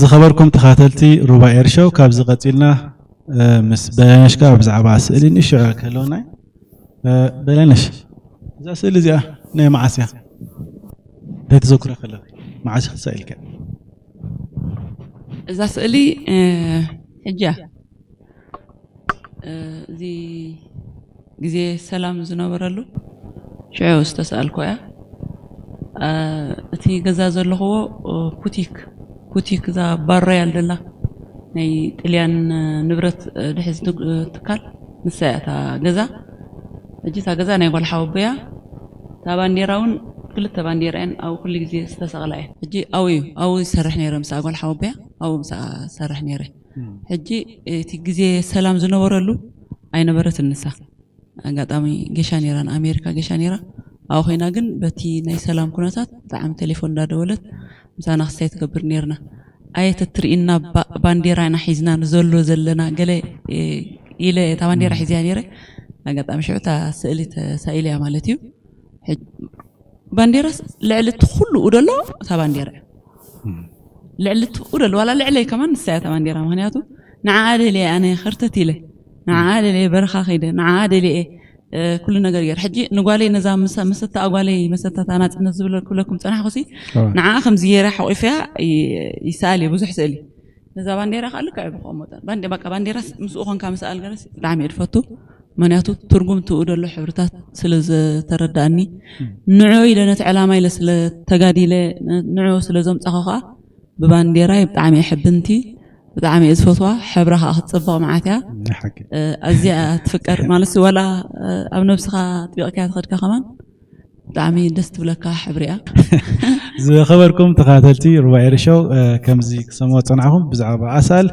ዝኸበርኩም ተኻተልቲ ሩባ ኤርሾው፣ ካብዚ ቀጺልና ምስ በላይነሽ ከኣ ብዛዕባ ስእሊ ንእሽቶ ክህልወና እዩ። በላይነሽ፣ እዛ ስእሊ እዚኣ ናይ መዓስ እያ? እንታይ ተዘክሮ ከለኺ? መዓስ ኢኺ ተሳኢልካ? እዛ ስእሊ ሕጂ እያ እዚ ግዜ ሰላም ዝነበረሉ ሽዑ ዝተሰኣልኮ እያ። እቲ ገዛ ዘለኽዎ ኩቲክ ኩቲክ እዛ ባሮያል ደላ ናይ ጥልያን ንብረት ድሕዝ ትካል ንሳ እያ እታ ገዛ። ሕጂ እታ ገዛ ናይ ጓል ሓወቦ እያ። እታ ባንዴራ እውን ክልተ ባንዴራ እየን ኣብ ኩሉ ግዜ ዝተሰቕላ እየን። ሕጂ ኣብኡ እዩ ኣብኡ ዝሰርሕ ነይረ ምስኣ ጓል ሓወቦ እያ ኣብኡ ምስኣ ዝሰርሕ ነይረ። ሕጂ እቲ ግዜ ሰላም ዝነበረሉ ኣይነበረትን ንሳ። ኣጋጣሚ ገሻ ነይራ ንኣሜሪካ ገሻ ነይራ። ኣብኡ ኮይና ግን በቲ ናይ ሰላም ኩነታት ብጣዕሚ ቴሌፎን እንዳደወለት ምሳና ክስታይ ትገብር ነይርና። ኣየት እትርእና ባንዴራ ኢና ሒዝና ንዘሎ ዘለና ገለ ኢለ እታ ባንዴራ ሒዝያ ነይረ። ኣጋጣሚ ሽዑ እታ ስእሊ ተሳኢለ እያ ማለት እዩ። ባንዴራስ ልዕሊ እቲ ኩሉ ደሎ እታ ባንዴራ እያ። ልዕሊ እቲ ኩሉ ደሎ ዋላ ልዕለይ ከማን ንሳ እያ እታ ባንዴራ። ምክንያቱ ንዓኣ ደልየ ኣነ ከርተት ኢለ ንዓኣ ደልየ በረኻ ከይደ ንዓኣ ደልየ ኩሉ ነገር ገይረ። ሕጂ ንጓለይ ነዛ መሰታ ጓለይ መሰታት ኣናፅነት ዝብለ ክብለኩም ፀናሕኩሲ ንዓኣ ከምዚ ገይረ ሓቂፈያ ይሰኣል እየ ብዙሕ ስእሊ ነዛ ባንዴራ ከዓ ልክዕ ብከምኡ መጠን ባንዴ በቃ ባንዴራ ምስኡ ኮንካ ምስኣል ገለስ ብጣዕሚ እየ ዝፈቱ። ምክንያቱ ትርጉም ትኡ ደሎ ሕብርታት ስለ ዝተረዳእኒ ንዑ ኢለ ነቲ ዕላማ ኢለ ስለ ተጋዲለ ንዑ ስለ ዘምፃኹ ከዓ ብባንዴራ ብጣዕሚ እየ ሕብንቲ ብጣዕሚ እየ ዝፈትዋ። ሕብራ ከዓ ክትፅብቕ መዓት እያ። ኣዝያ ትፍቀር ማለት ዋላ ኣብ ነብስኻ ጥቢቕካ ትኸድካ ከማን ብጣዕሚ ደስ ትብለካ ሕብሪ እያ። ዝኸበርኩም ተኸታተልቲ ሩባ ኤሪ ሾው፣ ከምዚ ክሰምዖ ዝጸናሕኩም ብዛዕባ ኣሳእል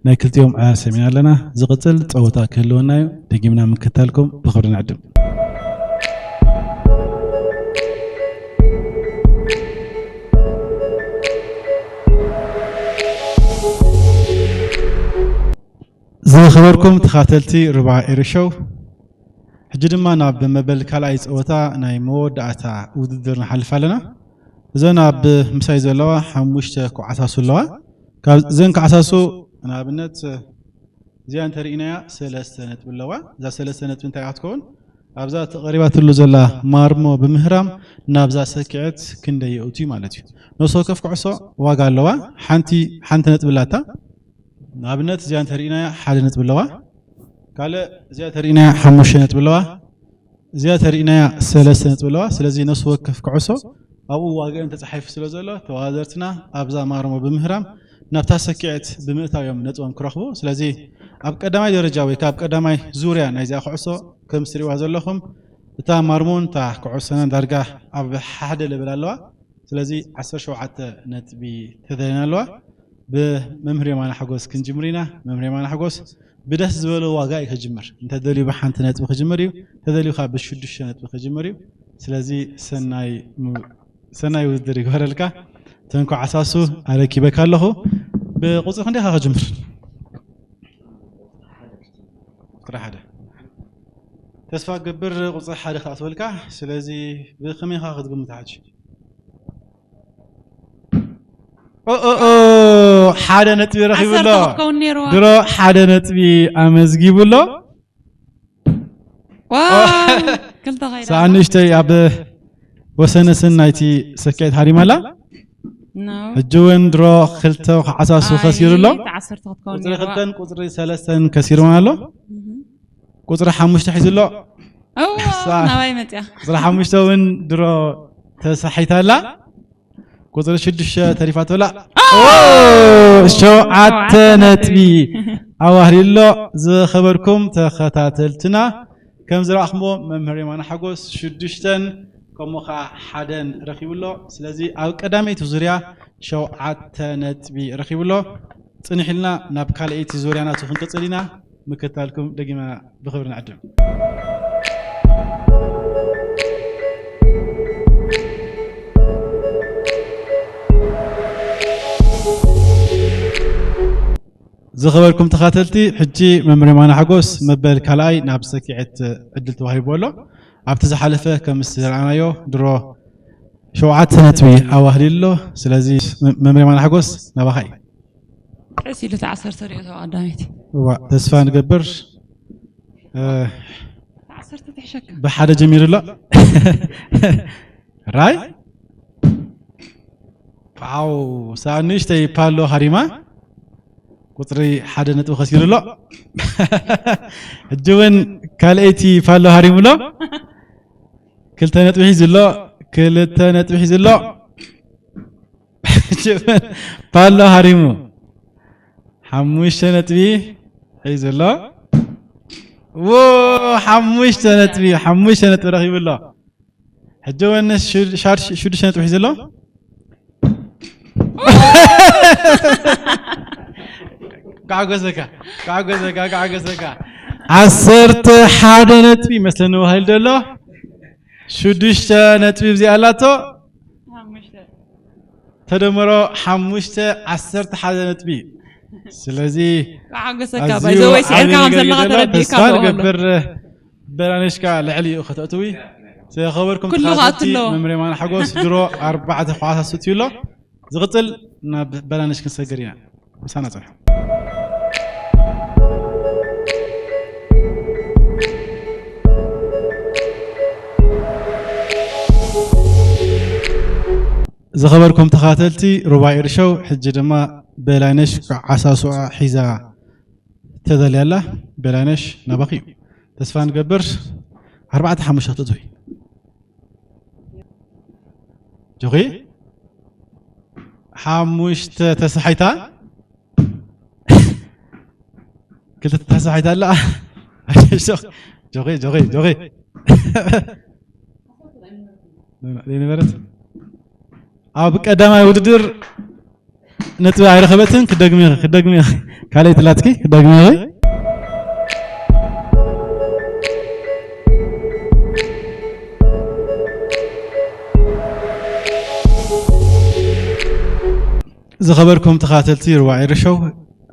ናይ ክልቲኦም ኣያር ሰሚዕና ኣለና። ዝቕጽል ጸወታ ክህልወና እዩ። ደጊምና ምክታልኩም ብኽብሪ ንዕድም። ዝኸበርኩም ተኸታተልቲ ሩባ ኤሪ ሾው፣ ሕጂ ድማ ናብ መበል ካልኣይ ጸወታ ናይ መወዳእታ ውድድር ንሓልፍ ኣለና። እዘን ኣብ ምሳይ ዘለዋ ሓሙሽተ ኮዓሳሱ ኣለዋ። ካብ እዘን ኮዓሳሱ ንኣብነት እዚኣ እንተርኢናያ ሰለስተ ነጥቢ ኣለዋ። እዛ ሰለስተ ነጥቢ እንታይ እያ ክትከውን? ኣብዛ ተቐሪባትሉ ዘላ ማርሞ ብምህራም ናብዛ ሰኪዐት ክንደይ የእቱ ማለት እዩ። ነፍሲ ወከፍ ኩዕሶ ዋጋ ኣለዋ። ሓንቲ ሓንቲ ነጥቢ ኣላታ። ንኣብነት እዚኣ እንተርኢናያ ሓደ ነጥቢ ኣለዋ። ካልእ እዚኣ ተርኢናያ ሓሙሽተ ነጥቢ ኣለዋ። እዚኣ ተርኢናያ ሰለስተ ነጥቢ ኣለዋ። ስለዚ ነፍሲ ወከፍ ኩዕሶ ኣብኡ ዋጋኦም ተጻሒፉ ስለ ዘሎ ተወዳደርትና ኣብዛ ማርሞ ብምህራም ናብታ ሰኪዐት ብምእታው እዮም ነጥቦም ክረኽቡ። ስለዚ ኣብ ቀዳማይ ደረጃ ወይ ከኣ ኣብ ቀዳማይ ዙርያ ናይዚኣ ኩዕሶ ከም ትሪእዋ ዘለኹም እታ ማርሞን እታ ኩዕሶን ዳርጋ ኣብ ሓደ ለበል ኣለዋ። ስለዚ ዓሰርተ ሸውዓተ ነጥቢ ተዳልየን ኣለዋ። ብመምህር የማነ ሓጎስ ክንጅምር ኢና። መምህር የማነ ሓጎስ ብደስ ዝበሎ ዋጋ እዩ ክጅምር። እንተደልዩ ብሓንቲ ነጥቢ ክጅምር እዩ፣ እንተደልዩ ከዓ ብሽዱሽተ ነጥቢ ክጅምር እዩ። ስለዚ ሰናይ ም- ሰናይ ውድድር ይግበረልካ። ተንኮ ዓሳሱ ኣረኪበካ ኣለኹ። ብቁፅሪ ክንደይ ኢኻ ክጅምር? ቁፅሪ ሓደ። ተስፋ ገብር ቁፅሪ ሓደ ክትኣትወልካ። ስለዚ ብከመይ ኢኻ ክትግምታ ሕጂ? ኦኦኦ ሓደ ነጥቢ ረኺቡ ኣሎ። ዓሰርተ ክትከውን ነይርዋ። ድሮ ሓደ ነጥቢ ኣመዝጊቡ ኣሎ። ዋው ክልተ ከይዳ። ሰዓት ንእሽተይ ኣብ ወሰነ ስን ናይቲ ሰኪዐት ሃሪማ ኣላ። ነው። ሕጂ እውን ድሮ ክልተ ክዓሳሱ ከሲሩ ኣሎ። ዓሰርተ ክትከውን ቁፅሪ ነይርዋ። ክልተን ቁፅሪ ሰለስተን ከሲርዋ ኣሎ። ቁፅሪ ሓሙሽተ ሒዙ ኣሎ። እዋ ሳ- ናባይ መፅያ። ቁፅሪ ሓሙሽተ እውን ድሮ ተሳሒታ ኣላ። ቁፅሪ ሽዱሽተ ተሪፋቶ ኣላ። ሸውዓተ ነጥቢ ኣዋህሊሎ። ዝኸበርኩም ተኸታተልትና ከም ዝረኣኹምዎ መምህር የማነ ሓጎስ ሽዱሽተን ከምኡ ከዓ ሓደን ረኪቡ ኣሎ። ስለዚ ኣብ ቀዳመይቲ ዙርያ ሸውዓተ ነጥቢ ረኪቡ ኣሎ። ፅንሕ ኢልና ናብ ካልኣይቲ ዙርያ ናቱ ክንቅፅል ኢና። ምክታልኩም ደጊመ ብኽብሪ ንዕድም። ዝኸበርኩም ተኻተልቲ ሕጂ መምህር የማነ ሓጎስ መበል ካልኣይ ናብ ሰኪዐት ዕድል ተዋሂቡ ኣሎ። ኣብቲ ዝሓለፈ ከም ዝተረኣናዮ ድሮ ሸውዓተ ነጥቢ ኣዋህሊሉ ኣሎ። ስለዚ መ- መምህር የማነ ሓጎስ ናባኻ እዩ። ቀስ ኢሉ ተዓሰርተ ሪኦ ተዋ ቀዳመይቲ። እዋ ተስፋ ንገብር። እ፣ ተዓሰርተ ትሕሸካ። ብሓደ ጀሚሩ ኣሎ። ራይ ዋው ሳብ ንእሽተይ ፓሎ ሃሪማ ቁፅሪ ሓደ ነጥቢ ከሲሩ ኣሎ። ሕጂ እውን ካልኣይቲ ፓሎ ሃሪሙ ኣሎ። ክልተ ነጥቢ ሒዙ ኣሎ። ክልተ ነጥቢ ሒዙ ኣሎ። ፓሎ ሃሪሙ ሓሙሽተ ነጥቢ ሒዙ ኣሎ። ዎ ሓሙሽተ ነጥቢ ሓሙሽተ ነጥቢ ረኺቡ ኣሎ። ሕጂ እውን ሹድ- ሻድ- ሽዱሽተ ነጥቢ ሒዙ ኣሎ። ጓዕጎዘካ ጓዕጎዘካ ጓዕጎዘካ ዓሰርተ ሓደ ነጥቢ መስለኒ ዋሂሉ ዘሎ ሽዱሽተ ነጥቢ እዚኣ ኣላቶ። ተደመሮ ሓሙሽተ ዓሰርተ ሓደ ነጥቢ። ስለዚ ሓጎሰካ ኣዝዩ ባይዘወይ ስዕርካ ዓብዪ ከም ነገር ዘለካ እዩ ዘሎ። ተረዲእካ ተስፋ ኣለኹ። ንገብር በላነሽካ ልዕሊ እዩ ከተእትዊ። ዝኸበርኩም ኩሉ ተኸታተልቲ ከኣትሎ። መምህር የማነ ሓጎስ ድሮ ኣርባዕተ ኳዕታት ሰትዩ ኣሎ። ዝቕፅል ናብ በላነሽ ክንሰግር ኢና። ምሳና ፅንሑ። ዝኸበርኩም ተኸታተልቲ ሩባ ኤርሾው፣ ሕጂ ድማ በላይነሽ ዓሳስዖ ሒዛ ተዳልያ ኣላ። በላይነሽ ናባኺ እዩ። ተስፋ ንገብር ኣርባዕተ ሓሙሽተ ክትእትዊ። ጆኺ ሓሙሽተ ተሳሒታ ክልተ ተሳሒታ ኣላ። ጆኺ ጆኺ ጆኺ ዘይነበረት ኣብ ቀዳማይ ውድድር ነጥቢ ኣይረኸበትን። ክደግሚ ኢኺ ክደግሚ ኢኺ ካልኣይቲ ላትኪ ክደግሚ ኢኺ። ዝኸበርኩም ተኸታተልቲ ሩባ ኤሪ ሾው፣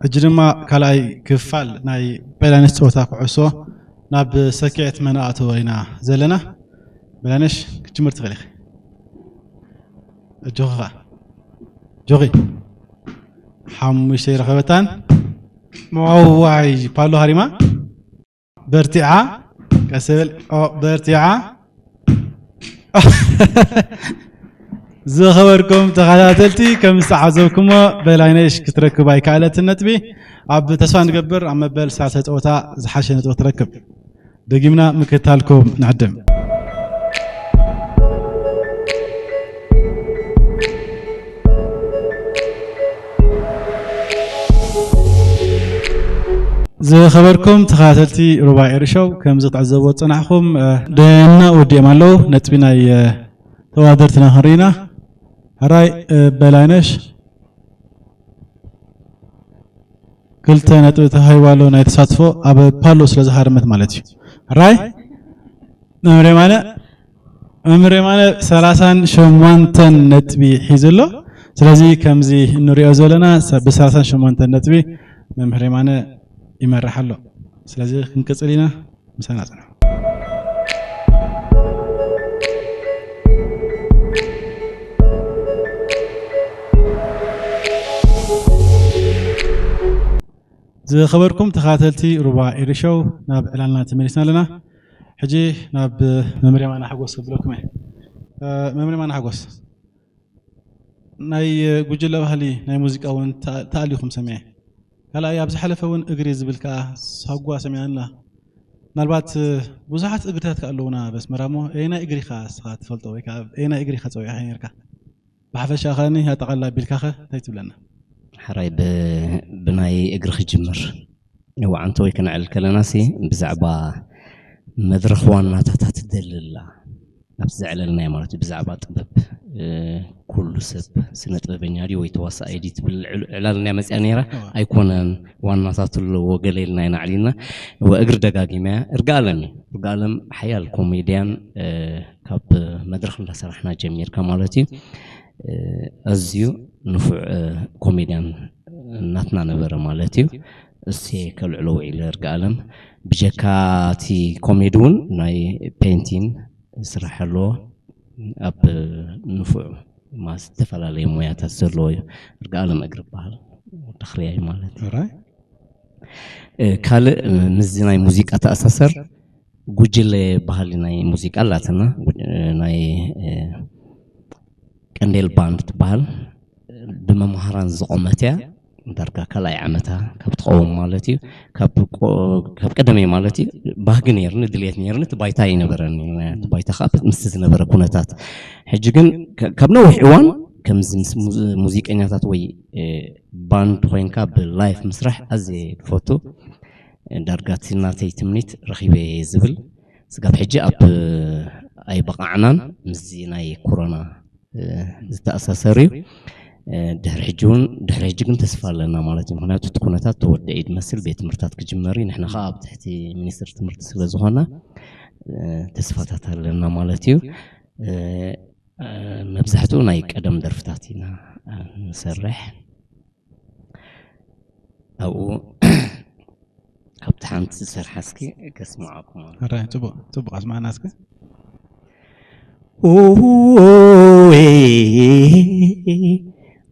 ሕጂ ድማ ካልኣይ ክፋል ናይ በላነሽ ፀወታ ኩዕሶ ናብ ሰኪዕት መነኣተወ ኢና ዘለና። በላነሽ ክትጅምር ትኽእል ኢኺ። እጆኺ ኸዓ ጆኺ ሓሙሽተ ይረኸበታን መዋዋይ ፓሎ ሃሪማ በርቲዓ ቀስ በል ኦ በርቲዓ። ዝኸበርኩም ተኸታተልቲ ከም ዝተዓዘብኩሞ በላይነሽ ክትረክብ ኣይከኣለትን ነጥቢ። ኣብ ተስፋ ንገብር ኣብ መበል ሳልሳይ ፀወታ ዝሓሸ ነጥቢ ክትረክብ። ደጊምና ምክትታልኩም ንዕድም። ዝኸበርኩም ተኸታተልቲ ሩባ ኤሪ ሾው ከም ዝትዕዘብዎ ዝጸናሕኩም ደና ወዲኦም ኣለዉ። ነጥቢ ናይ ተወዳደርትና ክንርኢና። ሕራይ በላይነሽ ክልተ ነጥቢ ተዋሂቡ ኣሎ ናይ ተሳትፎ ኣብ ፓሎ ስለ ዝሃረመት ማለት እዩ። ሕራይ መምህር የማነ መምህር የማነ ሰላሳን ሸሞንተን ነጥቢ ሒዙ ኣሎ። ስለዚ ከምዚ እንሪኦ ዘለና ብሰላሳን ሸሞንተን ነጥቢ መምህር የማነ ይመርሕ ኣሎ። ስለዚ ክንቅፅል ኢና። ምሳና ፅንሑ። ዝኸበርኩም ተኸታተልቲ ሩባ ኤሪ ሾው ናብ ዕላልና ተመሊስና ኣለና። ሕጂ ናብ መምህር የማነ ሓጎስ ክብለኩም እየ። መምህር የማነ ሓጎስ ናይ ጉጅለ ባህሊ ናይ ሙዚቃ እውን ተኣልዩኹም ሰሚዐ። ካልኣይ ኣብ ዝሓለፈ እውን እግሪ ዝብል ከዓ ሳጓ ሰሚዐና። ምናልባት ብዙሓት እግርታት ከዓ ኣለውና በስመራ እሞ ኣየናይ እግሪ ኢኻ ንስኻ ትፈልጦ ወይ ከዓ ኣየናይ እግሪ ኢኻ ፀዊዕኻ ነርካ? ብሓፈሻ ከኒ ኣጠቓልላ ኣቢልካ ከ እንታይ ትብለና? ሕራይ ብናይ እግሪ ክጅምር ዋዓንተ ወይ ከነዕል ከለና ሲ ብዛዕባ መድረኽ ዋናታታ ትደልላ ናብቲ ዘዕለልናዮ ማለት እዩ ብዛዕባ ጥበብ ኩሉ ሰብ ስነ ጥበበኛ ድዩ ወይ ተዋሳኣይ ድዩ ትብል ዕላልና መፅያ ነይራ። ኣይኮነን ዋናታት ኣለዎ ገለ ኢልና ኢና ኣዕሊልና። እግሪ ደጋጊመ እያ እርጋኣለም እዩ እርጋኣለም ሓያል ኮሜድያን ካብ መድረኽ እንዳሰራሕና ጀሚርካ ማለት እዩ። ኣዝዩ ንፉዕ ኮሜድያን ናትና ነበረ ማለት እዩ። እሴ ከልዕሎ ውዒለ እርጋኣለም ብጀካ እቲ ኮሜዲ እውን ናይ ፔንቲን ስራሕ ኣለዎ። ኣብ ንፉዕ ማ- ዝተፈላለዩ ሞያታት ዘለዎ እዩ። እርጋ ኣለም እግሪ ይበሃል። ወዲ ክርያ እዩ ማለት እዩ። ራይ እ፣ ካልእ እ፣ ምስዚ ናይ ሙዚቃ ተኣሳሰር ጉጅለ ባህሊ ናይ ሙዚቃ ኣላትና። ጉ- እ፣ ናይ እ፣ ቀንዴል ባንድ ትበሃል። ብመምሃራን ዝቆመት እያ። ዳርጋ ካልኣይ ዓመታ ካብ ትኸውን ማለት እዩ። ካብ ቆ- ካብ ቀደመይ ማለት እዩ። ባህጊ ነይርኒ፣ ድልየት ነይርኒ። እቲ ባይታ ኣይነበረኒ። እቲ ባይታ ከዓ ምስቲ ዝነበረ ኩነታት። ሕጂ ግን ከ- ካብ ነዊሕ እዋን ከምዚ ምስ ሙዝ- ሙዚቀኛታት ወይ እ፣ ባንድ ኮይንካ ብላይፍ ምስራሕ ኣዝየ ዝፈቱ። ዳርጋ እቲ ናተይ ትምኒት ረኺበ ዝብል ስጋብ ሕጂ ኣብ ኣይበቃዕናን። ምስዚ ናይ ኮሮና እ፣ ዝተኣሳሰር እዩ። እ፣ ድሕሪ ሕጂ እውን ድሕሪ ሕጂ ግን ተስፋ ኣለና ማለት እዩ። ምክንያቱ እቲ ኩነታት ተወደአ እዩ ዝመስል። ቤት ትምህርታት ክጅመር እዩ። ንሕና ከዓ ኣብ ትሕቲ ሚኒስትሪ ትምህርቲ ስለ ዝኾና እ፣ ተስፋታት ኣለና ማለት እዩ። እ፣ እ፣ መብዛሕትኡ ናይ ቀደም ደርፍታት ኢና እ፣ ንሰርሕ። ኣብኡ ካብቲ ሓንቲ ዝሰርሓ እስኪ ከስምዓኩም። ራይ ጽቡቅ ጽቡቅ ኣስማዕና እስኪ። Oh,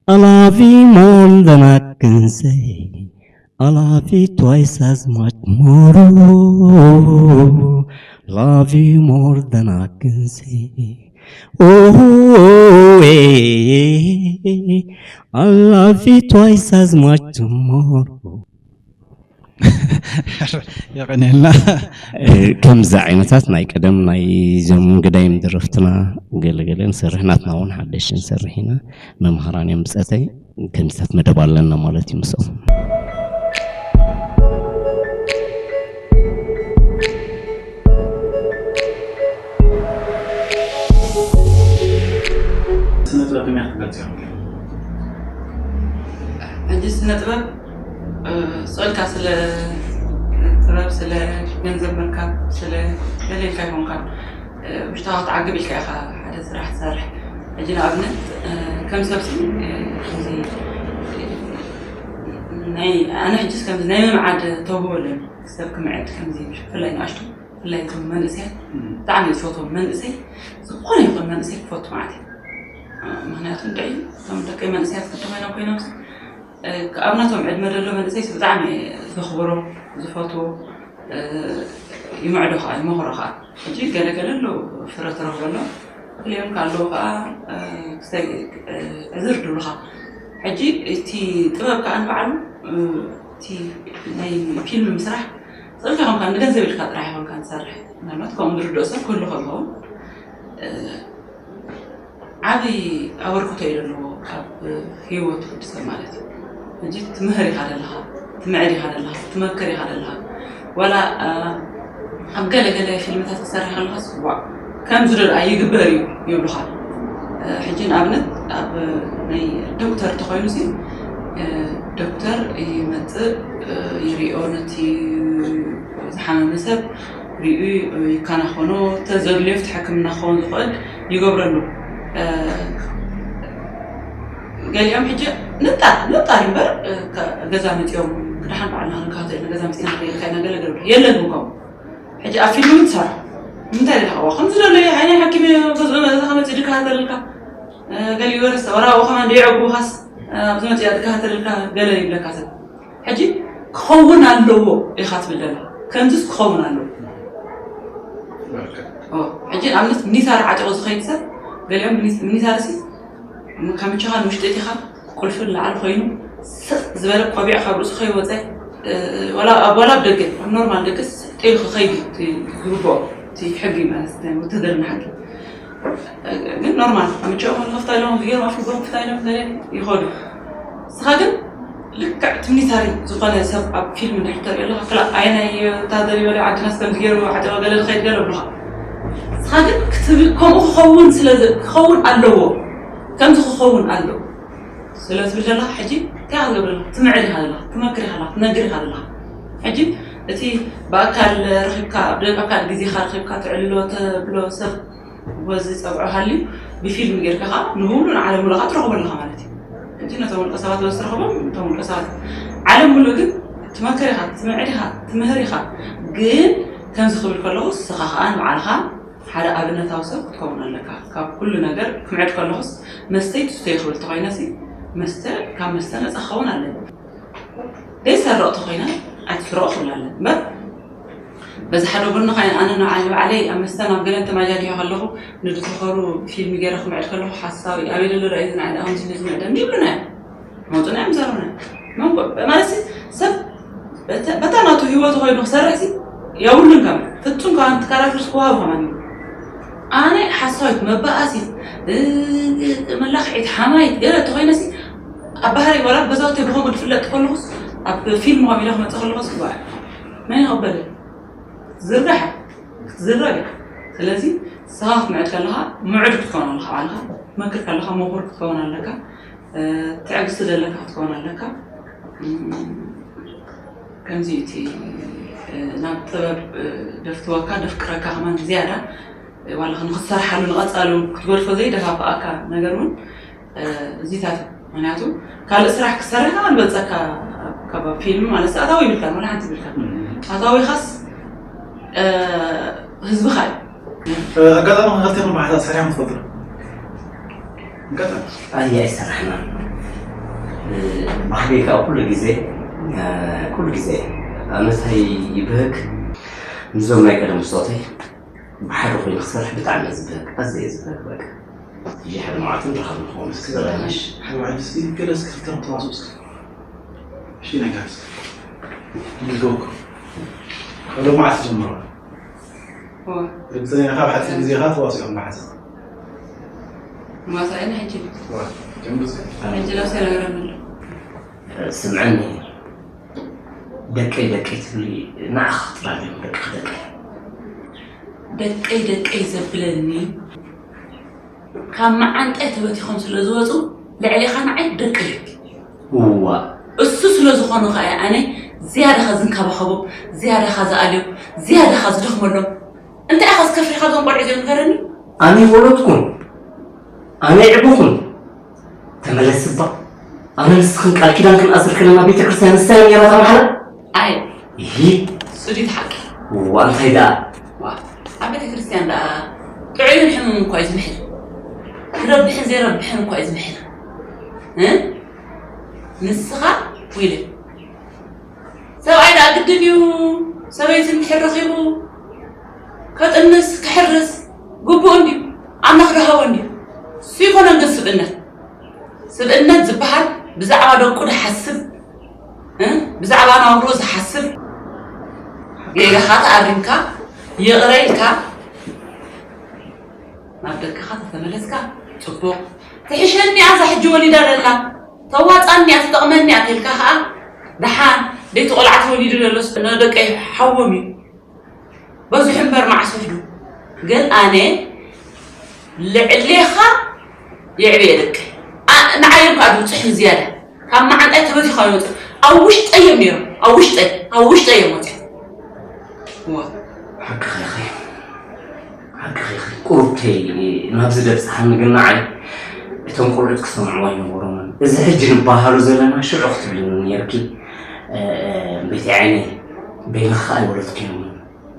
I love you more than I can say. I love you twice as much more. Love you more than I can say. Oh, I love you twice as much more. የቐንየልና። ከምዚ ዓይነታት ናይ ቀደም ናይ ዞም ግዳይም ደረፍትና ገለገለ ንሰርሕ፣ ናትና እውን ሓደሽ ንሰርሕ ኢና። መምሃራን እዮም ብፀተይ። ከምዚታት መደብ ኣለና ማለት እዩ ምስኦም። ስነ ጥበብ ከመይ ክትገልጽ ኢኹም? ሕጂ ስነ ጥበብ ስእልካ ስለ ጥበብ ስለ ገንዘብ ምርካብ ስለ ደለልካ ይኮንካ። ውሽጣ ክትዓግብ ኢልካ ኢኻ ሓደ ስራሕ ትሰርሕ። ሕጂ ንኣብነት ከም ሰብሲ እዚ ናይ ኣነ ሕጅስ ከምዚ ናይ ምምዓድ ተውህቦ ኣለኒ። ሰብ ክምዕድ ከምዚ ብፍላይ ንኣሽቱ ብፍላይ እቶም መንእሰያት ብጣዕሚ ዝፈትዎም መንእሰይ ዝኾነ ይኹን መንእሰይ ክፈቱ ማለት እዩ። ምክንያቱ እንድዒ እቶም ደቀይ መንእሰያት ክልተ ኮይኖም ኮይኖም ኣብ ናቶም ዕድመ ዘሎ መንእሰይ ብጣዕሚ ዘኽብሮ ዝፈትዎ ይምዕዶ ከዓ ይመኽሮ ከዓ። ሕጂ ገለገለ ኣለዉ ፍረ ትረኽበሎም ክልኦም ካልዎ ከዓ ክስታይ ዕዝር ድብሉኻ። ሕጂ እቲ ጥበብ ከዓ ንባዕሉ እቲ ናይ ፊልም ምስራሕ ስእልካ ይኮንካ ንገንዘብ ኢልካ ጥራሕ ይኮንካ ንሰርሕ። ምናልባት ከምኡ ዝርድኦ ሰብ ክህሉ ከኸውን ዓብይ ኣበርክቶ እዩ ዘለዎ ኣብ ህይወት ወዲ ሰብ ማለት እዩ። ሕጂ ትምህር ኢኻ ዘለኻ፣ ትምዕድ ኢኻ ዘለኻ፣ ትመክር ኢኻ ዘለኻ። ዋላ ኣብ ገለ ገለ ፊልምታት ክሰርሕ ከለኻስ ዋእ ከምዚ ዶ ደኣ ይግበር እዩ ይብሉኻ። ሕጂ ንኣብነት ኣብ ናይ ዶክተር ተኾይኑ ሲ ዶክተር ይመፅእ ይሪኦ ነቲ ዝሓመመ ሰብ ሪኡ ይከናኸኖ፣ ተዘድልዮ ፍቲ ሕክምና ክኸውን ዝኽእል ይገብረሉ። ገሊኦም ሕጂ ንጣር ንጣር እምበር ገዛ መፂኦም ክድሓን በዓልና ክንከታተል ገዛ መፂና ክሪኢልካ ኢና ገለ ገለ የለን ምንኮም። ሕጂ ኣብ ፊልም ትሰርሑ እንታይ ደለካ ከምዚ ዘሎ ዓይነ ሓኪም ገዝኡ መእዛ ከመፂ ድከታተልልካ ገሊ ወረስ ወራ ከማን ደይዕጉኻስ ኣብዚ መፂኣ ድከታተልልካ ገለ ይብለካ ሰብ ሕጂ ክኸውን ኣለዎ ኢኻ ትብል ዘላ ከምዚስ ክኸውን ኣለዎ። ሕጂ ኣብነት ሚኒታር ዓጢቑ ዝኸይድ ሰብ ገሊኦም ሚኒታር ሲ ካብ ምቸኻ ንውሽጢ እቲኻ ቁልፊ ንላዕሊ ኮይኑ ስቕ ዝበለ ቆቢዕ ካብ ርእሱ ከይወፀ ዋላ ኣብ ዋላ ኣብ ደገ ኣብ ኖርማል ደገ ስቕ ኢሉ ክኸይድ እዩ ዝግብኦ። እቲ ሕጊ ማለት ናይ ወታደርና ሕጊ ግን ኖርማል ኣብ ምቸኦም ክፍታ ኢሎም ዝገርም ኣፍልጎም ክፍታ ኢሎም ገለ ይኸዱ። ንስኻ ግን ልክዕ እቲ ሚሊታሪ ዝኾነ ሰብ ኣብ ፊልም እንድሕር ተሪኦ ኣለኻ ክላ ኣየናይ ወታደር ይበለ ዓድናስ ከምዚ ገይሩ ዓጢቐ ገለ ዝኸይድ ገለ ብሉኻ። ንስኻ ግን ክትብል ከምኡ ክኸውን ስለ ክኸውን ኣለዎ ከምዚ ክኸውን ኣለዎ ስለ ትብል ዘለኻ ሕጂ እንታይ ክትገብር ኣለኻ? ትምዕድ ኢኻ ዘለኻ፣ ትመክር ኢኻ ዘለኻ፣ ትነግር ኢኻ ዘለኻ። ሕጂ እቲ ብኣካል ረኺብካ ኣብ ደገ ኣካል ግዜኻ ረኺብካ ትዕልሎ ተብሎ ሰብ በዚ ጸብዖ ሃልዩ ብፊልም ጌርካ ከኣ ንብሉ ንዓለም ሙሉእ ከኣ ትረኽቦ ኣለኻ ማለት እዩ። ሕጂ ነቶም ውልቀ ሰባት በዚ ትረኽቦም እቶም ውልቀ ሰባት ዓለም ሙሉእ ግን ትመክር ኢኻ፣ ትምዕድ ኢኻ፣ ትምህር ኢኻ። ግን ከምዚ ክብል ከለኹ ንስኻ ከኣ ንባዕልኻ ሓደ ኣብነታዊ ሰብ ክትከውን ኣለካ። ካብ ኩሉ ነገር ክምዕድ ከለኹስ መስተይ ትስተዮ ክብል ተኾይነሲ መስተ ካብ መስተ ነፃ ክኸውን ኣለኒ። ዘይሰርቕ ተኾይነ ኣይትስረቕ ክብል ኣለኒ እምበር በዚ ሓደ ጎኒ ኸዓ ኣነ ንዓይ ባዕለይ ኣብ መስተ ናብ ገለ እንተማጃዲሖ ከለኹ ንድተኸሩ ፊልም ገይረ ክምዕድ ከለኹ ሓሳዊ ኣበይ ደሎ ርኣይ ዝንዓደ ኣሁን ዝነ ዝምዕደ እንዲብሉና እዮም። መጡና እዮም ዘሩና። መንጎ ማለት ሰብ በታ ናቱ ህይወቱ ኮይኑ ክሰርሕ ሲ የብሉን ከም ፍጹም ከማን ትካራክርስ ክዋብ ከማን እዩ። ኣነ ሓሳዊት መባኣሲት መላኽዒት ሓማይት ገለ ተኾይነሲ ኣብ ባህሪ ወላ በዛውተይ ብኸምኡ ዝፍለጥ ከለኹስ ኣብ ፊልም ከም ኢለ ክመፅእ ከለኹስ ይጓዕ መን ይቕበል ክትዝርጋሕ ክትዝረግ እያ። ስለዚ ንስኻ ክትምዕድ ከለኻ ምዑድ ክትከውን ኣለካ ባዕልኻ ክትመክር ከለኻ ምሁር ክትከውን ኣለካ። ትዕግስቲ ዘለካ ክትከውን ኣለካ። ከምዚ እቲ ናብ ጥበብ ደፍትወካ ደፍቅረካ ከማን ዝያዳ ዋላ ንክትሰርሓሉ ንቐፃሉ ክትገድፎ ዘይደፋፍኣካ ነገር እውን እዚታት እዩ። ምክንያቱ ካልእ ስራሕ ክትሰርሕ ከማን በፀካ ካብ ፊልም ማለት ኣታዊ ይብልካ ወላ ሓንቲ ይብልካ ኣታዊኻስ ህዝብኻ እዩ። ኣጋጣሚ ክልቴኹም ብሓሳብ ሰሪሖም ትፈልጡ ዶ? ኣጋጣሚ ኣየ ኣይሰራሕና ባህሪ ካብ ኩሉ ግዜ ኩሉ ግዜ ኣመታይ ይብህግ ምስዞም ናይ ቀደም ስቶተይ ብሓደ ኮይኑ ክሰርሕ ብጣዕሚ እየ ዝብህግ ኣዝየ እየ ዝብህግ በቃ እዚ ሓደ መዓልቲ ንራኸብ ንኸውን እስኪ ዘረጋሽ ሓደ መዓልቲ እስኪ ገለ እስኪ ክልቴኹም ተዋስኡ እስኪ እሺ ነጋስ ንዝገበኩም ካብ ሎማዓልቲ ጀምሮ ርግፀኛ ካብ ሓፂር ግዜ ከዓ ተዋሲኦም ብሓፂር ማሳይና ሕጂ ሕጂ ለብሰ ነገር ኣሎ ስምዐኒ ደቀይ ደቀይ ትብሊ ንዓኻ ጥራይ እዮም ደቂ ደቀይ ደቀይ ደቀይ ዘብለኒ ካብ መዓንጣይ ተበቲኾም ስለ ዝወፁ ልዕሌኻ ንዓይ ደቀይ እዮም እዋ እሱ ስለ ዝኾኑ ከዓ ኣነ ዝያዳኻ ዝንከባኸቦም ዝያዳኻ ዝኣልዮም ዝያዳኻ ዝደኽመሎም እንታይ ኢኻ ዝከፍልካ እዞም ቆልዑ እዚኦም ንገረኒ ኣነ ይወለድኩም ኣነ ይዕብኹም ተመለስ እባ ኣነ ንስኽን ቃል ኪዳን ክንኣስር ከለና ቤተ ክርስቲያን ንሳ እያ ነይራ ተማሓላ ኣይ ይሂ ስዲት ሓቂ ዋ እንታይ ደኣ ኣብ ቤተ ክርስቲያን ደኣ ጥዑይን ሕሙም እኳ እዩ ዝምሕል ክረብሕን ዘይረብሕን እኳ እዩ ዝምሕል ንስኻ ዊለ ሰብኣይ ደኣ ግድን እዩ ሰበይቲ እንድሕር ረኺቡ ከጥንስ ክሕርስ ግቡእ እንድዩ ኣምላኽ ደሃቦ እንድዩ እሱ ይኮነን ግን ስብእነት ስብእነት ዝበሃል ብዛዕባ ደቁ ዝሓስብ ብዛዕባ ናብርኡ ዝሓስብ ጌጋኻ ተኣሪምካ ይቕረ ኢልካ ናብ ደቅኻ ተተመለስካ ጽቡቕ ትሕሸኒ እያ እዛ ሕጂ ወሊዳ ዘላ ተዋጻኒ እያ ትጠቕመኒ እያ ተልካ ኸኣ ደሓን ደይቲ ቆልዓ ተወሊዱ ዘሎስ ንደቀይ ሓዎም እዩ በዝሑ እምበር መዓስ ወሒዱ ግን ኣነ ልዕሌኻ የዕብየ ደቀይ ንዓዮም ከዓ ድውፅሕ ንዝያዳ ካብ መዓንጣይ ተበቲኻ ይወፅእ ኣብ ውሽጠይ እዮም ነይሮም ኣብ ውሽጠይ ኣብ ውሽጠይ እዮም ወፅሑ ሓቅኻ ኢኺ ሓቅኺ ቁሩብተይ ናብዚ ደብፅሓኒ ግን ንዓይ እቶም ቆልዑት ክሰምዕዎ ኣይነበሮምን እዚ ሕጂ ንበሃሉ ዘለና ሽዑ ክትብልኒ ነርኪ ቤተይ ዓይነይ በይንኻ ኣይወለድክዮምን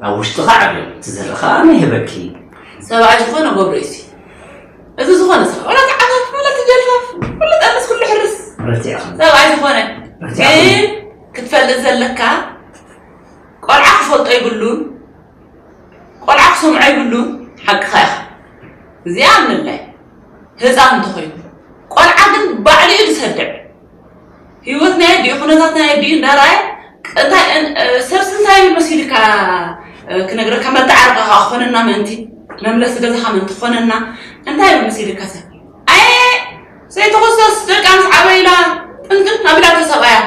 ኣብ ውሽጥኻ ዓብዮም ትዘርኻ ኣነ ይህበኪ ሰብኣይ ዝኾነ ገብሩ እሲ እዚ ዝኾነ ሰብ ወላ ተዓፋፍ ወላ ትጀልፋፍ ወላ ጠንስ ኩሉ ሕርስ ረቲዕኻ ሰብኣይ ዝኾነ ረቲዕኻ ግን ክትፈልጥ ዘለካ ቆልዓ ክፈልጦ ይብሉን ቆልዓ ክሰምዖ ይብሉን ሓቅኻ ኢኻ እዚኣ ኣምንላይ ህፃን እንተኾይኑ ቆልዓ ግን ባዕሉ እዩ ዝሰድዕ ህይወት ናይ ኣዲኡ ኩነታት ናይ ኣዲኡ እንዳረኣየ እንታይ ሰብሲ እንታይ ይብል መሲልካ ክነግረካ መተዓረቂ ከዓ ክኾነና ምእንቲ መምለሲ ገዛኻ ምእንቲ ክኾነና እንታይ ይብል መሲልካ ሰብ ኣየ ሰይቲ ክርስቶስ ደቃ ምስ ዓበዩላ ጥንጥን ኣቢላ ተሰብኣያ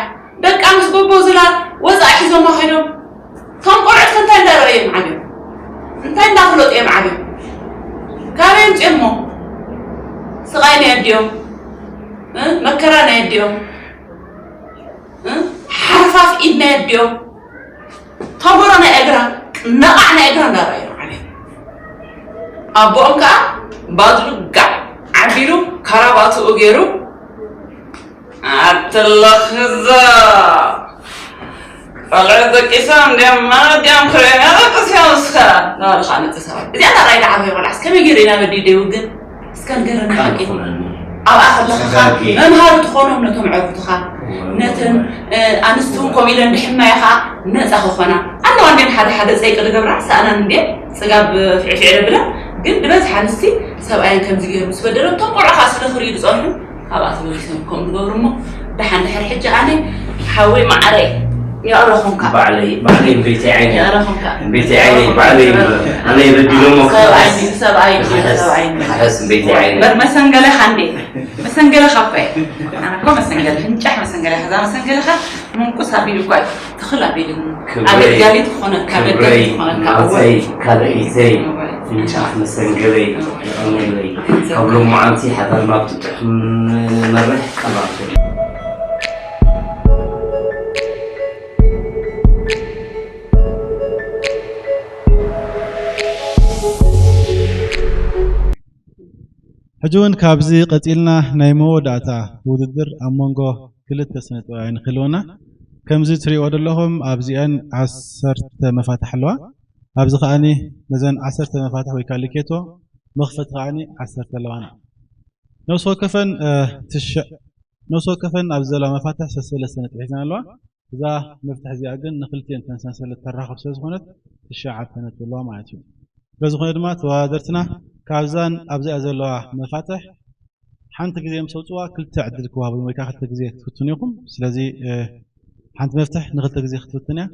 ደቃ ምስ ጎቦ ዝላ ወፃኢ ሒዞማ ከይዶም እቶም ቆልዑት ከ እንታይ እንዳረኣዩ እዮም ዓብዮም እንታይ እንዳፍለጡ እዮም ዓብዮም ካበይ ኣምፅኦሞ ስቓይ ናይ ኣዲኦም መከራ ናይ ኣዲኦም ሓርፋፍ ኢድ ናይ ኣዲኦም ተቦሮ ናይ እግራ ነቓዕ ናይ እግራ እንዳረኣዩ እዮም ዓብዮም ኣቦኦም ከዓ ባድሉ ጋዕ ዓቢሉ ካራባትኡ ገይሩ ኣትለኽዛ ቆልዑ ደቂሶም እንዲኦም ማለት ድዮም ክርእዩ ደቂሶም እስከ ናባልኻ መፅእ ሰባት እዚኣ ናራይ ደዓበ ቆልዓስ ከመይ ገይሩ ኢና በዲደዩ ግን እስከ ንገረና ሓቂ ኣብኣ ከለኻ መምሃሪ ትኾኖም ነቶም ዕርኩትኻ ነተን ኣንስቲ እውን ከምኡ ኢለን ድሕማየ ከዓ ነፃ ክኾና ኣለዋ እንዴን ሓደ ሓደ ፀይቂ ዝገብራ ሰኣናን እንዴ ፅጋብ ፍዕፍዕ የብለን ግን ዝበዝሓ ኣንስቲ ሰብኣየን ከምዚ ገይሩ ምስ በደሎም እቶም ቆልዑ ከዓ ስለ ክርእዩ ዝፀንሑ ኣብኣ ተመሊሶም ከምኡ ዝገብሩ እሞ ደሓን ድሕር ሕጂ ኣነ ሓወይ ማዓረይ የዕረኹምካ ባዕለይ ባዕለይ ቤተይ ዓይነይ የዕረኹምካ ቤተይ ዓይነይ ባዕለይ ኣነ የበዲሎሞ ሰብኣይ ሰብኣይ ሰብኣይ ክሕስ ቤተይ ዓይነይ በር መሰንገለ ሓንዴ መሰንገለ ካኮ ኣነ እኮ መሰንገለ ህንጫሕ መሰንገለ ከዛ መሰንገለኻ ምንቁስ ኣቢሉ እኳ ትኽል ኣቢሉ ኣገልጋሊት ክኾነካ ደጋፊት ክኾነካ እወ ካልእይተይ ፍንጫሕ መሰንገለይ የቐንየለይ ካብ ሎማዓንቲ ሓዳር ናብ ትጥሕም መርሕ ቀናቱ ሕጂ እውን ካብዚ ቀጺልና ናይ መወዳእታ ውድድር ኣብ መንጎ ክልተ ስነ ጥበባውያን ክህልወና። ከምዚ ትሪእዎ ዘለኹም ኣብዚአን ዓሰርተ መፋትሕ ኣለዋ። ኣብዚ ከኣኒ ነዘን ዓሰርተ መፋትሕ ወይ ከዓ ልኬቶ መኽፈቲ ከኣኒ ዓሰርተ ኣለዋና። ነፍሲ ወከፈን ትሸ ነፍሲ ወከፈን ኣብዚ ዘለዋ መፋትሕ ሰሰለስተ ነጥቢ ሒዘን ኣለዋ። እዛ መፍትሕ እዚኣ ግን ንክልቲኤን ተን ሰንሰለት ተራኽብ ስለ ዝኾነት ትሽዓተ ነጥቢ ኣለዋ ማለት እዩ። ስለ ዝኾነ ድማ ተወዳደርትና ካብዛን ኣብዚኣ ዘለዋ መፋትሕ ሓንቲ ግዜ ምስ ኣውፅዋ ክልተ ዕድል ክወሃቡ ወይ ከዓ ክልተ ግዜ ክትፍትኑ ኢኹም። ስለዚ ሓንቲ መፍትሕ ንክልተ ግዜ ክትፍትን እያ።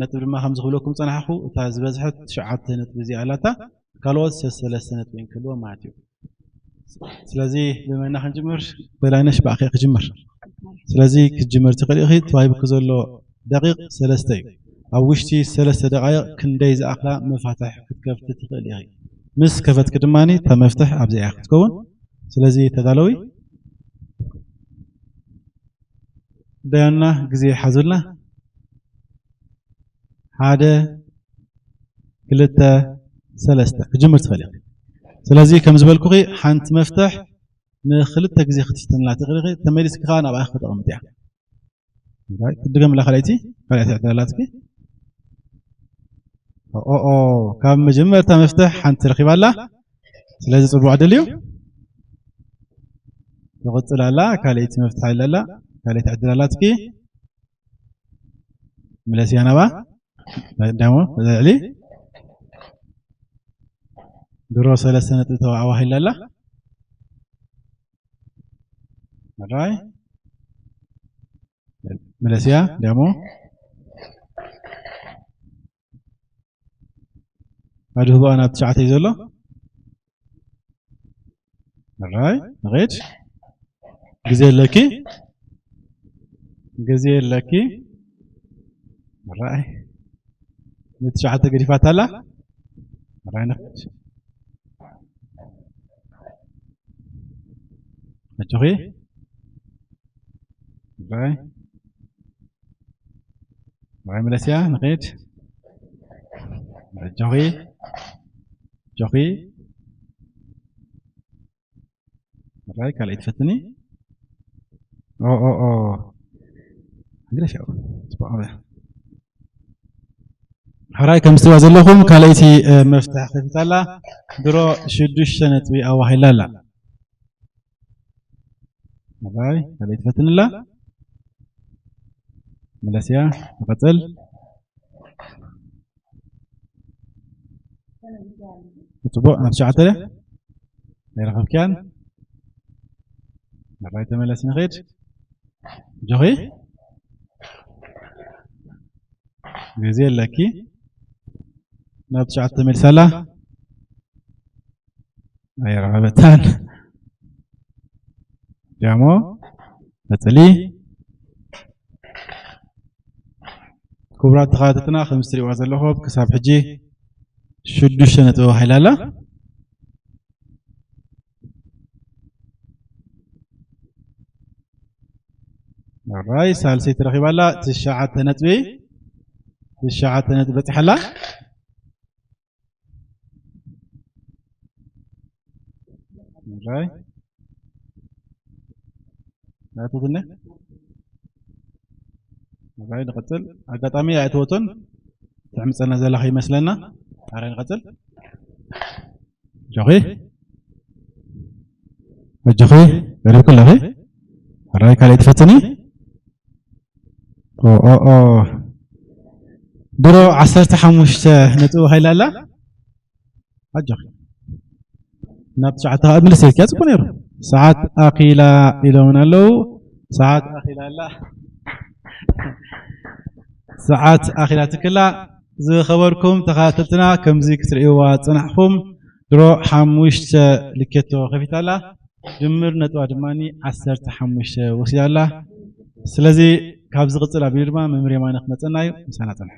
ነጥቢ ድማ ከምዚ ክብለኩም ፀናሕኹ እታ ዝበዝሐት ትሽዓተ ነጥቢ እዚኣ ኣላታ። ካልኦት ሰሰለስተ ነጥቢ ክህልዎም ማለት እዩ። ስለዚ ብመና ክንጅምር በላይነሽ ብኣኺ ክጅምር ስለዚ ክትጅምር ትኽእል ኢኺ ተዋሂብኪ ዘሎ ደቂቕ ሰለስተ እዩ ኣብ ውሽጢ ሰለስተ ደቃይቕ ክንደይ ዝኣኽላ መፋትሕ ክትከፍቲ ትኽእል ኢኺ ምስ ከፈትኪ ድማ እታ መፍትሕ ኣብዚኣ እያ ክትከውን ስለዚ ተዳለዊ ደያና ግዜ ሓዙልና ሓደ ክልተ ሰለስተ ክጅምር ትኽእል ኢኺ። ስለዚ ከም ዝበልኩኺ ሓንቲ መፍትሕ ንክልተ ግዜ ክትፍትንላ ትኽእል ኢኺ። ተመሊስኪ ከዓ ናብኣ ክተቕምጥያ። ክድገምላ ካልኣይቲ ካልኣይቲ ዕድል ኣላትኪ። ኦኦ ካብ መጀመርታ መፍትሕ ሓንቲ ረኺባ ኣላ። ስለዚ ፅቡቅ ዕድል እዩ። ትቕፅል ኣላ። ካልኣይቲ መፍትሕ ኣላ። ካልኣይቲ ዕድል ኣላትኪ። ምለስያ ናባ። ዳሞ ልዕሊ ድሮ ሰለስተ ነጥቢ ተዋዕዋ ሂላ ኣላ ራይ መለስያ ዳሞ ኣድህቦኣ ናብ ትሽዓተ እዩ ዘሎ ራይ ንኸይድ ግዜ ኣለኪ ግዜ ኣለኪ ራይ ንትሽዓተ ገዲፋታ ኣላ ራይ ንኸይድ ኣጆኺ ራይ ራይ መለስያ ንኸይድ ኣጆኺ ኣጆኺ ራይ ካልኣይ ትፈትኒ ኦ ኦ ኦ ግደፍ ያው ጽቡቅ ኣበ ሕራይ ከም ዝትሪእዋ ዘለኹም ካልኣይቲ መፍትሕ ከፊታላ ድሮ ሽዱሽተ ነጥቢ ኣዋሂላ ኣላ ሕራይ ካልኣይ ትፈትንላ መለስያ ትቐጽል ጽቡቕ ናብ ትሽዓተ ኣይረኸብክያን ናባይ ተመለስ ንኽድ ጆኺ ግዜ ኣለኪ ናብ ትሽዓተ ተመልሳላ ኣይረኸበታን ጃሞ ቀጽሊ ክቡራት ተኸታተልትና ከም እትሪእዋ ዘለኹም ክሳብ ሕጂ ሽዱሽተ ነጥቢ ተባሂላ ኣላ። ኦራይ ሳልሰይቲ ረኺባ ኣላ ትሽዓተ ነጥቢ ትሽዓተ ነጥቢ በፂሓ ኣላ። ኦራይ ናቱ ትነ ራይ ንቐጽል። ኣጋጣሚ ኣይእተወቶን፣ ትዕምጸና ዘላ ከይመስለና። ራይ ንቐጽል። ጆኺ፣ ኣጆኺ፣ ቀሪብኪ ኣለኺ። ራይ ካልእ ትፈትኒ? ኦ፣ ኦ፣ ኦ። ድሮ ዓሰርተ ሓሙሽተ ነጥቢ ሃይላ ኣላ። ኣጆኺ። ናብ ትሽዓተ ከዓ ምልስ ኢልኪያ ጽቡቅ ነይሩ። ሰዓት ኣኺላ ኢሎምን ኣለዉ። ሰዓት ኣኺላ ኣላ። ሰዓት ኣኺላ ትክላ። ዝኸበርኩም ተኸታተልትና፣ ከምዚ ክትርእይዋ ዝጸናሕኩም፣ ድሮ ሓሙሽተ ልኬቶ ከፊታ ኣላ። ድምር ነጥባ ድማ ዓሰርተ ሓሙሽተ ወሲዳ ኣላ። ስለዚ ካብ ዝቕጽል ኣቢሉ ድማ መምህር የማነ ክመጸና እዩ። ምሳና ጸንሑ።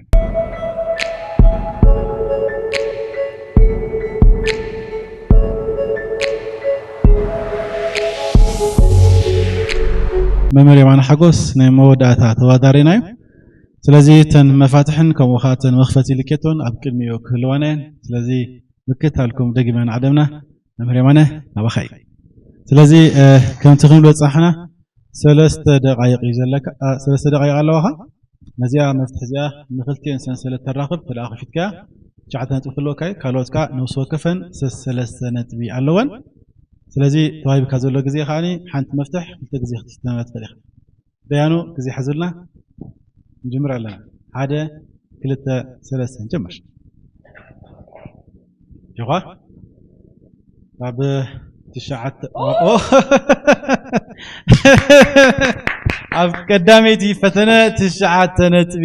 መምህር የማነ ሓጎስ ናይ መወዳእታ ተወዳዳሪና እዩ። ስለዚ እተን መፋትሕን ከምኡ ኸዓ እተን መኽፈቲ ልኬቶን ኣብ ቅድሚኡ ክህልዋና እየን። ስለዚ ምክታልኩም ደጊመ ንዓደምና። መምህር የማነ፣ ናባኻ እዩ። ስለዚ፣ እ፣ ከምቲ ክንብሎ ዝጸናሕና፣ ሰለስተ ደቓይቕ እዩ ዘለካ፣ እ፣ ሰለስተ ደቓይቕ ኣለዋኻ። ነዚኣ መፍትሒ እዚኣ ንኽልቲኤን ሰንሰለት ተራኽብ፣ ተለኣ ከፊትካያ፣ ትሽዓተ ነጥቢ ክህልወካ እዩ። ካልኦት ከኣ ነፍሲ ወከፈን ሰሰለስተ ነጥቢ ኣለወን። ስለዚ ተዋሂብካ ዘሎ ግዜ ከኣ ሓንቲ መፍትሕ ክልተ ግዜ ክትፍተና ትኽእል ኢኻ። ደያኑ፣ ግዜ ሓዙልና፣ ንጅምር ኣለና። ሓደ፣ ክልተ፣ ሰለስተ፣ ንጀምር። ጆኻ፣ ኣብ ትሽዓተ፣ ኦ! ኦ! ኣብ ቀዳመይቲ ፈተነ ትሽዓተ ነጥቢ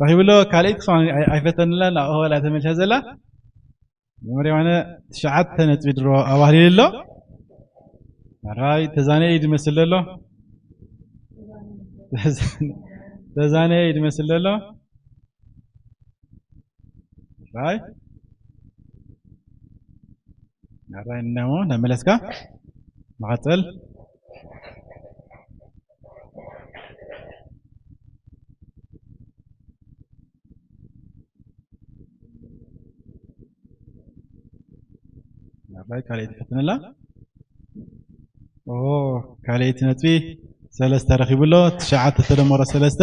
ረኺቡ ኣሎ። ካልኣይቲ ክሳብ ኣይ-፣ ኣይፈተንላን፣ ኣብኡ እያ ተመልሳ ዘላ። መምህር የማነ ትሽዓተ ነጥቢ ድሮ ኣባህሊሉ ኣሎ። ኣራይ፣ ተዛነየ እዩ ዝመስል ዘሎ። ተዛነየ እዩ ዝመስል ዘሎ። ኣራይ። ኣራይ፣ እናሞ፣ እናመለስካ። መቐጸል። ኣባይ ካልኣይቲ ፈትነላ። ኦ፣ ካልኣይቲ ነጥቢ ሰለስተ ረኺቡ ኣሎ። ትሽዓተ ተደመሮ ሰለስተ።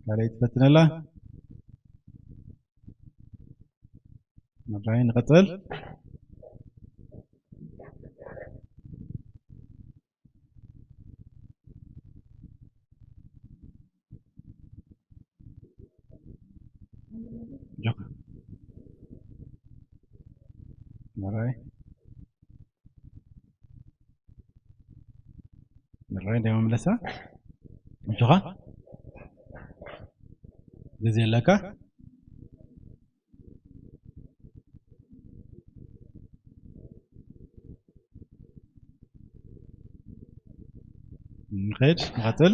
ካልኣይቲ ፈትነላ። ኣባይ ንቐጽል። ጆካ። ኣራይ። ኣራይ፣ እንታይ መምለሳ? ጆካ። ግዜ ኣለካ። ንኸይድ፣ ንቐጽል።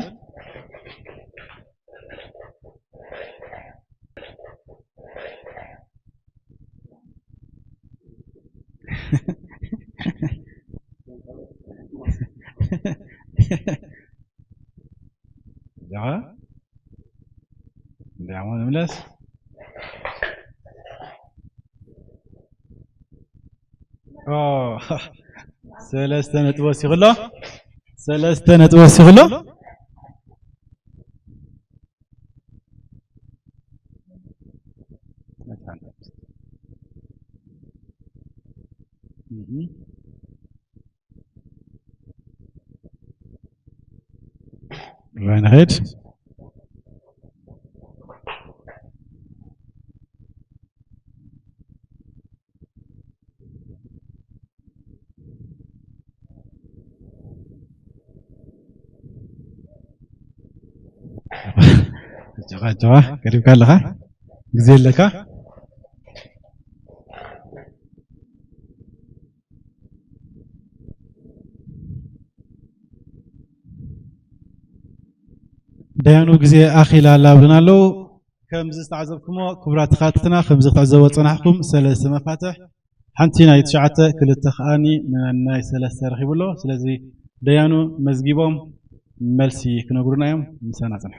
ያ፣ እንዲያው ንምለስ። ኦ፣ ሰለስተ ነጥቢ ወሲኹ ኣሎ። ሰለስተ ነጥቢ ወሲኹ ኣሎ። እህ። ራይ ንኸይድ። ጆኻ፣ ጆኻ፣ ቀሪብካ ኣለኻ። ግዜ ኣለካ። ደያኑ፣ ግዜ ኣኺላ ኣላ ብለና ኣለዉ። ከምዚ ዝተዓዘብኩሞ፣ ክቡራት ተኸታተልትና፣ ከምዚ ክትዕዘብዎ ዝጸናሕኩም፣ ሰለስተ መፋትሕ፣ ሓንቲ ናይ ትሽዓተ፣ ክልተ ከኣኒ ናይ ሰለስተ ረኺቡ ኣሎ። ስለዚ ደያኑ መዝጊቦም መልሲ ክነግሩና እዮም። ምሳና ጽንሑ።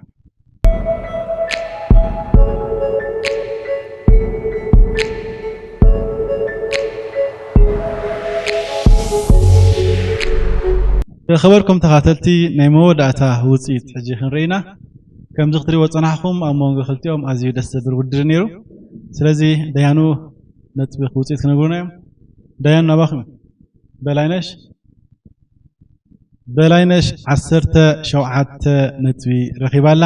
ዝኸበርኩም ተኻተልቲ፣ ናይ መወዳእታ ውፅኢት ሕጂ ክንርኢ ኢና። ከምዚ ክትሪእዎ ዝፀናሕኹም ኣብ መንጎ ክልቲኦም ኣዝዩ ደስ ዘብል ውድድር ነይሩ። ስለዚ ደያኑ ነጥቢ ውፅኢት ክነግሩና እዮም። ደያኑ ናባኹም። በላይነሽ በላይነሽ ዓሰርተ ሸውዓተ ነጥቢ ረኺባ ኣላ።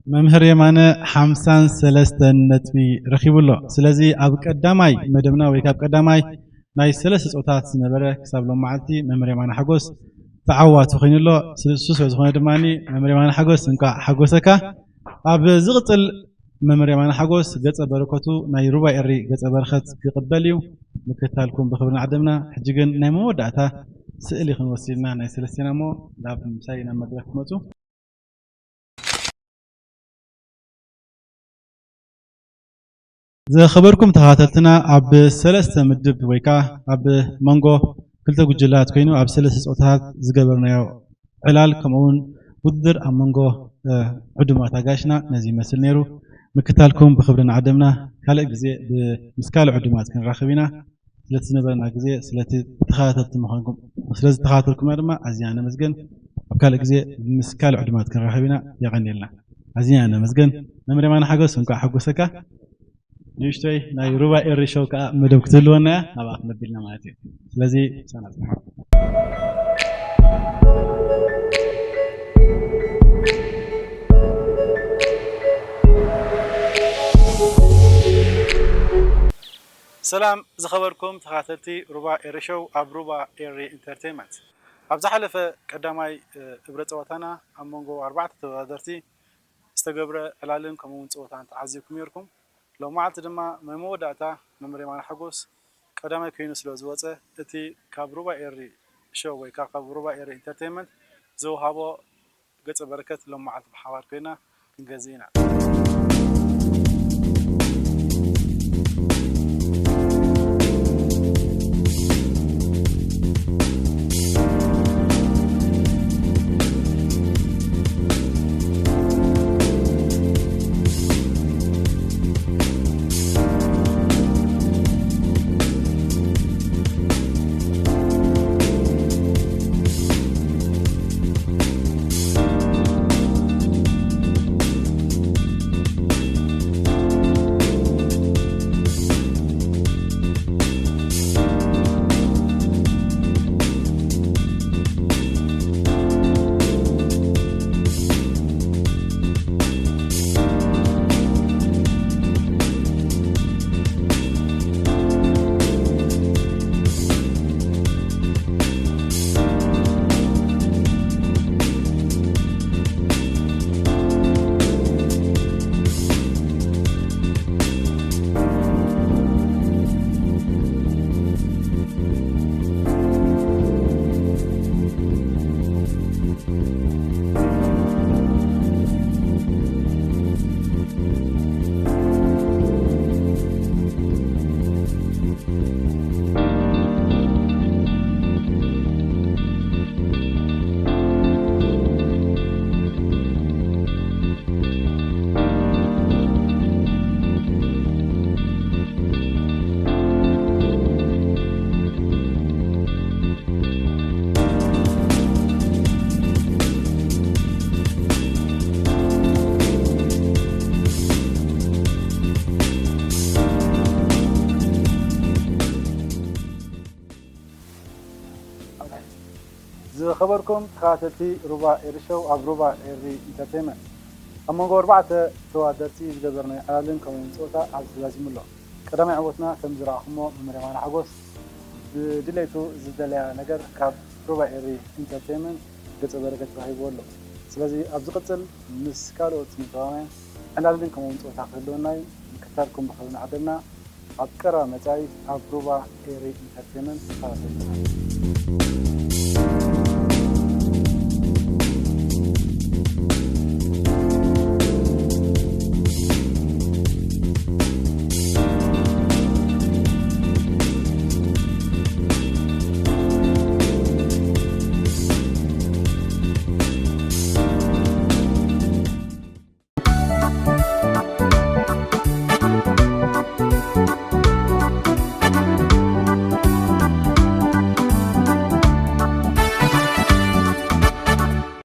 መምህር የማነ ሓምሳን ሰለስተን ነጥቢ ረኺቡ ኣሎ። ስለዚ ኣብ ቀዳማይ መደብና ወይ ካብ ቀዳማይ ናይ ሰለስተ ፆታት ዝነበረ ክሳብ ሎም መዓልቲ መምህር የማነ ሓጎስ ተዓዋቲ ኮይኑ ኣሎ። ስለ እሱ ስለ ዝኾነ ድማ መምህር የማነ ሓጎስ እንኳዕ ሓጎሰካ። ኣብ ዝቕፅል መምህር የማነ ሓጎስ ገጸ በረከቱ ናይ ሩባ ኤሪ ገጸ በረከት ክቕበል እዩ። ምክትታልኩም ብኽብሪ ንዓድምና። ሕጂ ግን ናይ መወዳእታ ስእሊ ክንወስድ ኢና ናይ ሰለስቴና እሞ ናብ ምሳይ ናብ መድረክ ክመጹ። ዝኸበርኩም ተኸታተልትና፣ ኣብ ሰለስተ ምድብ ወይ ከዓ ኣብ መንጎ ክልተ ጉጅላት ኮይኑ ኣብ ሰለስተ ፆታታት ዝገበርናዮ ዕላል ከምኡ እውን ውድድር ኣብ መንጎ፣ እ፣ ዕዱማት ኣጋይሽና ነዚ ይመስል ነይሩ። ምክታልኩም ብኽብሪ ንዓደምና። ካልእ ግዜ ብ-፣ ምስ ካልእ ዕዱማት ክንራኸብ ኢና። ስለቲ ዝነበረና ግዜ፣ ስለቲ ተኸታተልቲ ምዃንኩም፣ ስለ ዝተኸታተልኩምና ድማ ኣዝና ነመስግን። ኣብ ካልእ ግዜ ምስ ካልእ ዕዱማት ክንራኸብ ኢና። የቐንየልና። ኣዝና ነመስግን። መምህር የማነ ሓጎስ፣ እንኳዕ ሓጎሰካ። ንእሽቶይ ናይ ሩባ ኤሪ ሾው ከዓ መደብ ክትህልወና እያ። ናብኣ ክነቢልና ማለት እዩ። ስለዚ ምሳና ጽንሑ። ሰላም ዝኸበርኩም ተኸታተልቲ ሩባ ኤሪ ሾው ኣብ ሩባ ኤሪ ኢንተርቴይንመንት። ኣብ ዝሓለፈ ቀዳማይ፣ እ፣ እብረ ጸወታና ኣብ መንጎ ኣርባዕተ ተወዳደርቲ ዝተገብረ ዕላልን ከምኡ እውን ጸወታን ተዓዚብኩም ነይርኩም። ሎም መዓልቲ ድማ ናይ መወዳእታ መምህር የማነ ሓጎስ ቀዳማይ ኮይኑ ስለ ዝወጸ፣ እቲ ካብ ሩባ ኤሪ ሾው ወይ ከዓ ካብ ሩባ ኤሪ ኢንተርቴይንመንት ዝወሃቦ ገጸ በረከት ሎም መዓልቲ ብሓባር ኮይና ክንገዝእ ኢና። ዝኸበርኩም ተኸታተልቲ ሩባ ኤሪ ሾው ኣብ ሩባ ኤሪ ኢንተርቴይንመንት፣ ኣብ መንጎ ኣርባዕተ ተወዳደርቲ ዝገበርናዮ ዕላልን ከምኡውን ጸወታ ኣብዚ ተዛዚሙ ኣሎ። ቀዳማይ ዕወትና ከም ዝረኣኹሞ መምህር የማነ ሓጎስ ብድሌቱ ዝደለያ ነገር ካብ ሩባ ኤሪ ኢንተርቴይንመንት ገጸ በረከት ተዋሂቡ ኣሎ። ስለዚ ኣብ ዝቕጽል ምስ ካልኦት ስነ-ጥበባውያን ዕላልን ከምኡውን ጸወታ ክህልወና እዩ። ምክትታልኩም ብኽብሪ ንዓደምና። ኣብ ቀረባ መጻኢ ኣብ ሩባ ኤሪ ኢንተርቴይንመንት ተኸታተልቲ።